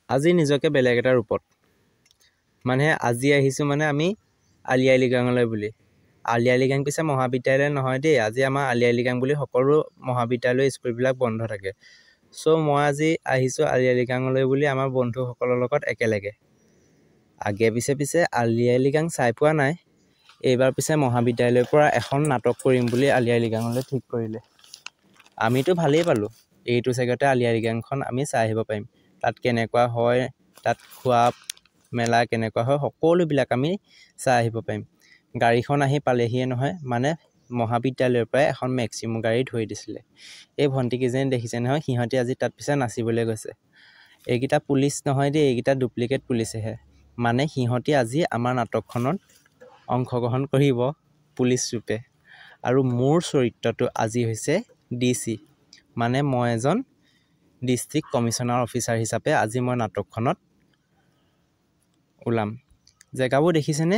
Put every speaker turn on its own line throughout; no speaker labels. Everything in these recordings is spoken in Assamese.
আজি নিজকে বেলেগ এটা ৰূপত, মানে আজি আহিছোঁ মানে আমি আলি আই লৃগাঙলৈ বুলি। আলি আই লৃগাং পিছে মহাবিদ্যালয় নহয় দেই, আজি আমাৰ আলি আই লৃগাং বুলি সকলো মহাবিদ্যালয় স্কুলবিলাক বন্ধ থাকে। চ' মই আজি আহিছোঁ আলি আই লৃগাঙলৈ বুলি আমাৰ বন্ধুসকলৰ লগত একেলগে। আগে পিছে পিছে আলি আই লৃগাং চাই পোৱা নাই। এইবাৰ পিছে মহাবিদ্যালয়ৰ পৰা এখন নাটক কৰিম বুলি আলি আই লৃগাঙলৈ ঠিক কৰিলে। আমিতো ভালেই পালোঁ, এইটো চেগতে আলি আই লৃগাংখন আমি চাই আহিব পাৰিম। তাত কেনেকুৱা হয়, তাত খোৱা মেলা কেনেকুৱা হয়, সকলোবিলাক আমি চাই আহিব পাৰিম। গাড়ীখন আহি পালেহিয়ে নহয়, মানে মহাবিদ্যালয়ৰ পৰাই এখন মেক্সিমো গাড়ী ধৰি দিছিলে। এই ভণ্টিকেইজনী দেখিছে নহয়, সিহঁতি আজি তাত পিছে নাচিবলৈ গৈছে। এইকেইটা পুলিচ নহয় দেই, এইকেইটা ডুপ্লিকেট পুলিচেহে। মানে সিহঁতি আজি আমাৰ নাটকখনত অংশগ্ৰহণ কৰিব পুলিচ ৰূপে। আৰু মোৰ চৰিত্ৰটো আজি হৈছে ডি চি, মানে মই এজন ডিষ্ট্ৰিক্ট কমিশ্যনাৰ অফিচাৰ হিচাপে আজি মই নাটকখনত ওলাম। জেগাবোৰ দেখিছেনে?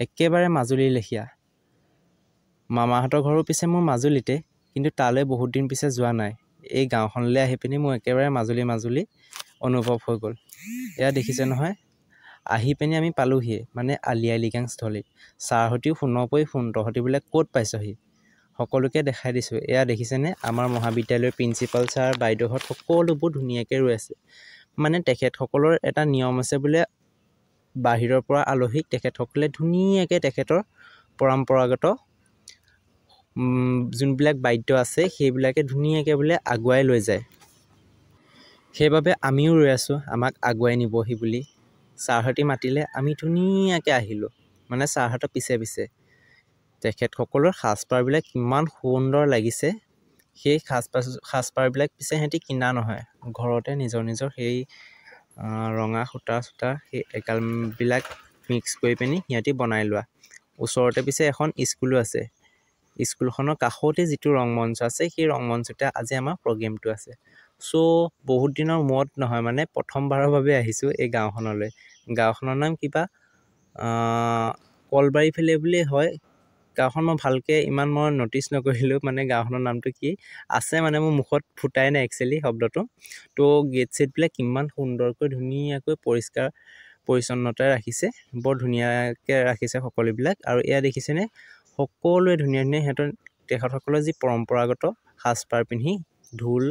একেবাৰে মাজুলীৰ লেখীয়া। মামাহঁতৰ ঘৰো পিছে মোৰ মাজুলীতে, কিন্তু তালৈ বহুত দিন পিছে যোৱা নাই। এই গাঁওখনলৈ আহি পিনি মোৰ একেবাৰে মাজুলী মাজুলী অনুভৱ হৈ গ'ল। এয়া দেখিছে নহয়, আহি পিনি আমি পালোহিয়ে মানে আলি আই লৃগাং স্থলীত। ছাৰহঁতিও ফোনৰ কৰি ফোন, তহঁতি বোলে ক'ত পাইছহি, সকলোকে দেখাই দিছোঁ। এয়া দেখিছেনে, আমাৰ মহাবিদ্যালয়ৰ প্ৰিন্সিপাল ছাৰ, বাইদেউহঁত সকলোবোৰ ধুনীয়াকৈ ৰৈ আছে। মানে তেখেতসকলৰ এটা নিয়ম আছে বোলে, বাহিৰৰ পৰা আলহীক তেখেতসকলে ধুনীয়াকৈ তেখেতৰ পৰম্পৰাগত যোনবিলাক বাদ্য আছে সেইবিলাকে ধুনীয়াকৈ বোলে আগুৱাই লৈ যায়। সেইবাবে আমিও ৰৈ আছোঁ আমাক আগুৱাই নিবহি বুলি। ছাৰহঁতি মাতিলে আমি ধুনীয়াকৈ আহিলোঁ, মানে ছাৰহঁতৰ পিছে পিছে। তেখেতসকলৰ সাজপাৰবিলাক কিমান সুন্দৰ লাগিছে। সেই সাজপাৰবিলাক পিছে সিহঁতি কিনা নহয়, ঘৰতে নিজৰ নিজৰ সেই ৰঙা সূতা চূতা সেই এগালবিলাক মিক্স কৰি পিনি সিহঁতি বনাই লোৱা। ওচৰতে পিছে এখন স্কুলো আছে। স্কুলখনৰ কাষতে যিটো ৰংমঞ্চ আছে, সেই ৰংমঞ্চতে আজি আমাৰ প্ৰগ্ৰেমটো আছে। চ' বহুত দিনৰ মূৰত নহয়, মানে প্ৰথমবাৰৰ বাবে আহিছোঁ এই গাঁওখনলৈ। গাঁওখনৰ নাম কিবা কলবাৰী ফালে বুলিয়েই হয়। গাঁওখন মই ভালকৈ ইমান মই ন'টিচ নকৰিলোঁ, মানে গাঁওখনৰ নামটো কি আছে মানে মোৰ মুখত ফুটাই নাই একচুৱেলি শব্দটো। তো গেট চেটবিলাক কিমান সুন্দৰকৈ ধুনীয়াকৈ পৰিষ্কাৰ পৰিচ্ছন্নতাৰে ৰাখিছে, বৰ ধুনীয়াকৈ ৰাখিছে সকলোবিলাক। আৰু এয়া দেখিছেনে, সকলোৱে ধুনীয়া ধুনীয়া সিহঁতৰ তেখেতসকলৰ যি পৰম্পৰাগত সাজপাৰ পিন্ধি ঢোল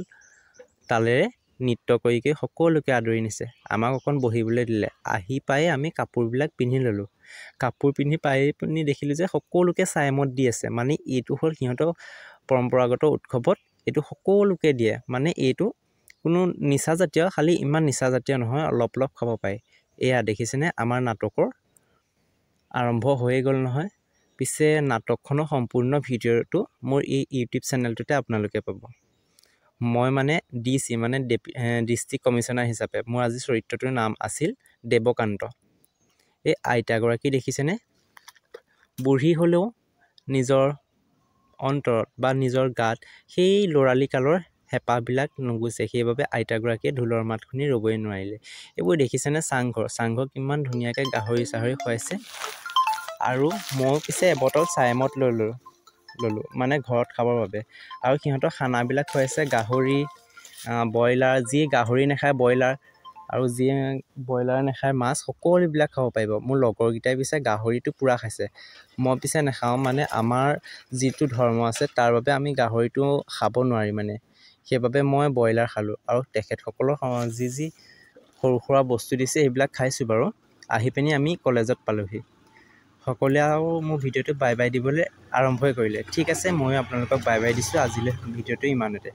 তালেৰে নৃত্য কৰি কৰি সকলোকে আদৰি নিছে। আমাক অকণ বহিবলৈ দিলে। আহি পায়ে আমি কাপোৰবিলাক পিন্ধি ল'লোঁ। কাপোৰ পিন্ধি পাই পিনি দেখিলোঁ যে সকলোকে চাইমদ দি আছে। মানে এইটো হ'ল সিহঁতৰ পৰম্পৰাগত উৎসৱত এইটো সকলোকে দিয়ে। মানে এইটো কোনো নিচাজাতীয়, খালি ইমান নিচাজাতীয় নহয়, অলপ অলপ খাব পাৰি। এয়া দেখিছেনে, আমাৰ নাটকৰ আৰম্ভ হৈয়ে গ'ল নহয়। পিছে নাটকখনৰ সম্পূৰ্ণ ভিডিঅ'টো মোৰ এই ইউটিউব চেনেলটোতে আপোনালোকে পাব। মই মানে ডি চি, মানে ডিষ্ট্ৰিক্ট কমিশ্যনাৰ হিচাপে মোৰ আজি চৰিত্ৰটোৰ নাম আছিল দেৱকান্ত। এই আইতাগৰাকী দেখিছেনে, বুঢ়ী হ'লেও নিজৰ অন্তৰত বা নিজৰ গাত সেই ল'ৰালি কালৰ হেঁপাহবিলাক নুগুচে। সেইবাবে আইতাগৰাকীয়ে ঢোলৰ মাত শুনি ৰ'বই নোৱাৰিলে। এইবোৰ দেখিছেনে চাংঘৰ, চাংঘৰ কিমান ধুনীয়াকৈ গাহৰি চাহৰি খুৱাইছে। আৰু ময়ো পিছে এবটল চাইমদ ল'লোঁ মানে ঘৰত খাবৰ বাবে। আৰু সিহঁতৰ খানাবিলাক খুৱাইছে গাহৰি, ব্ৰইলাৰ, যি গাহৰি নাখায় ব্ৰইলাৰ, আৰু যিয়ে ব্ৰইলাৰ নাখায় মাছ, সকলোবিলাক খাব পাৰিব। মোৰ লগৰকেইটাই পিছে গাহৰিটো পূৰা খাইছে, মই পিছে নাখাওঁ। মানে আমাৰ যিটো ধৰ্ম আছে তাৰ বাবে আমি গাহৰিটো খাব নোৱাৰি মানে, সেইবাবে মই ব্ৰইলাৰ খালোঁ। আৰু তেখেতসকলৰ যি যি সৰু সুৰা বস্তু দিছে সেইবিলাক খাইছোঁ বাৰু। আহি পিনি আমি কলেজত পালোঁহি। সকলোৱে আৰু মোৰ ভিডিঅ'টো বাই বাই দিবলৈ আৰম্ভই কৰিলে। ঠিক আছে, ময়ো আপোনালোকক বাই বাই দিছোঁ। আজিলৈ ভিডিঅ'টো ইমানতে।